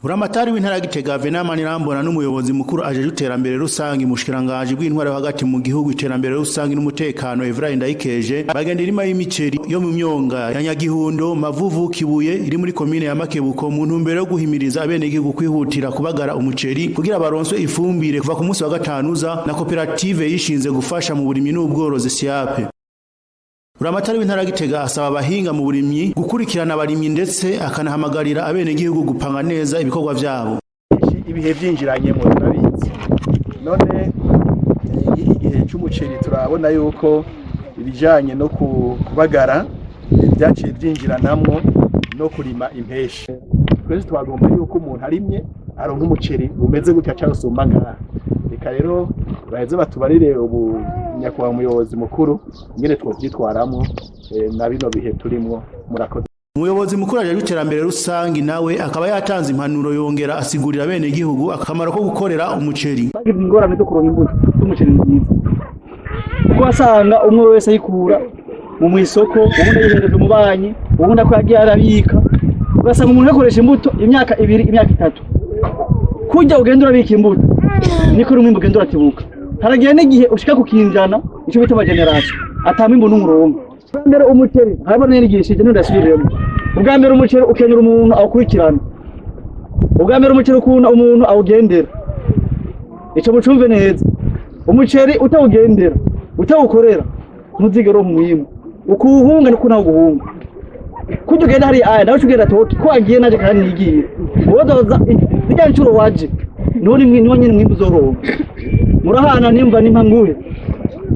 Buramatari w'intara ya Gitega Venant Manirambona n'umuyobozi mukuru ajejwe iterambere rusangi mu bushikiranganji bw'intwaro yo hagati mu gihugu, iterambere rusangi n'umutekano, Evraim Ndayikeje, bagenda irima y'imiceri yo mu myonga ya Nyagihundo, Mavuvu, Kibuye iri muri komine ya Makebuko mu ntumbero yo guhimiriza abenegihugu kwihutira kubagara umuceri kugira baronswe ifumbire kuva ku munsi wa gatanu uza na koperative yishinze gufasha mu burimyi n'ubworozi Siape. Buramatari w'intara ya Gitega asaba abahinga mu burimyi gukurikirana abarimyi, ndetse akanahamagarira abenegihugu gupanga neza ibikorwa vyabo. Ibihe byinjiranyemo turabizi. None igihe cy'umuceri turabona yuko ibijyanye no kubagara byaciye byinjiranamwo no kurima impeshi. Twese twagomba yuko umuntu arimye aronka umuceri umeze gutya cyangwa usumba ngaha. Reka rero baheze batubarire ubu nyakubahwa umuyobozi mukuru ingene twovyitwaramwo na bino bihe turimwo. Murakoze. Umuyobozi mukuru ajejwe iterambere rusangi nawe akaba yatanze impanuro, yongera asigurira abenegihugu akamaro ko gukorera umuceri. Bagize ingorane zo kuronka imbuto z'umuceri mwiza, kuko wasanga umwe wese ayikura mu mw'isoko, ubundi ayihereza umubanyi, ubundi ako yagiye arabika. Ugasanga umuntu akoresha imbuto imyaka 2, imyaka 3. Kurya ugenda urabika imbuto niko n'umwimbu ugenda uratibuka. Haragiye n'igihe ushika ku kinjana, ico bita ama générations, ata mwimbu n'umurongo. Ubwa mbere umuceri harimo nirigishije ntudasubiremo. Ubwa mbere umuceri ukenera umuntu awukurikirana. Ubwa mbere umuceri ukunda umuntu awugendera. Ico mucumve neza: umuceri utawugendera, utawukorera, ntuzigera uronka umwimbu. Ukuwuhunga niko nawe uguhunga. Kurya ugenda hariya aya nawe uca ugenda toki ko wagiye naje kandi nigiye wodoza zirya ncuro waje niwo niwo nyene mwimbu uzoronka. Murahana nimva nimpa nguhe,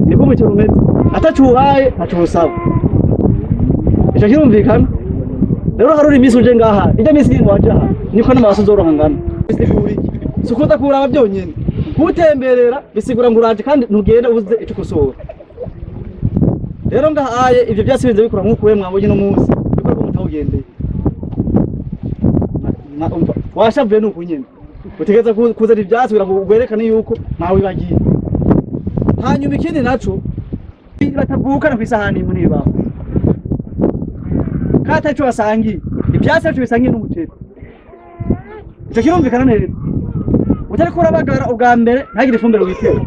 niko umuceri umeze. Ataco uwuhaye ntaco uwusaba. Ico kirumvikana. Rero haruri iminsi uje ngaha, ijya minsi nyene waje aha, niko n'amaraso uzoronka ngana. Bisigura iki? Si ukuza kuraba byonyene, kuwutemberera bisigura ngo uraje kandi ntugenda ubuze ico ukosora. Rero ngaha aye ivyo vyasi bize bikora nk'uko we mwabonye no munsi bikora ko mutawugendeye. Umva, washavuye nuko nyene utegereza kuzana ivyatsi kugira ngo werekane yuko ntawibagiye. Hanyuma ikindi naco, batavukana kw'isahani imwe ntibibaho kandi atarico basangiye. Ivyatsi arico bisangiye n'umuceri. Ico kirumvikana neza. Utariko urabagara ubwa mbere, ntagire ifumbire witera.